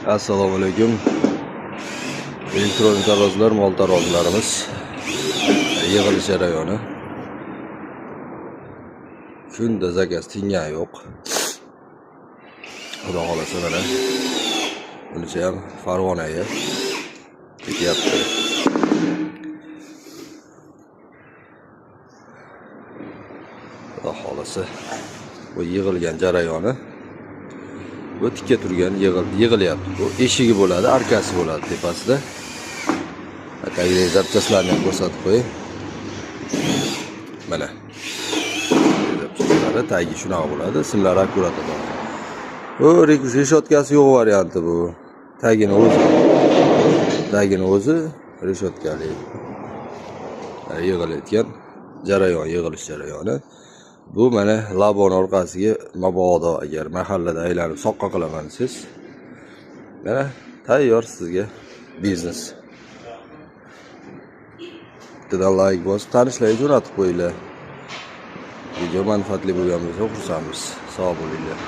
Assalomu alaykum. Elektron tarozlar, mol tarozilarimiz yig'ilish jarayoni. Kunda заказ tingani yo'q. Xudo xohlasa, mana bunisi ham Farg'onaga ketyapti. Xudo xohlasa, bu yig'ilgan jarayoni. Bu tikka turgan yig'ilyapti. Bu eshigi bo'ladi, arkasi bo'ladi tepasida. Tagidagi запчасть larni ham ko'rsatib qo'yay. Mana. Запчасть lari tagi shunaqa bo'ladi. Simlari аккурат. Bu решётка si yo'q varianti bu. Tagini o'zi. Tagini o'zi решётка li. Yig'ilayotgan jarayon, yig'ilish jarayoni. Bu mana labon orqasiga, mabodo agar mahallada aylanib soqqa qilaman desangiz, mana tayyor sizga biznes. Bittadan layk bosib, tanishlarga jo'natib qo'yinglar. Video manfaatli bo'lgan bo'lsa, xursandmiz. Sog' bo'linglar.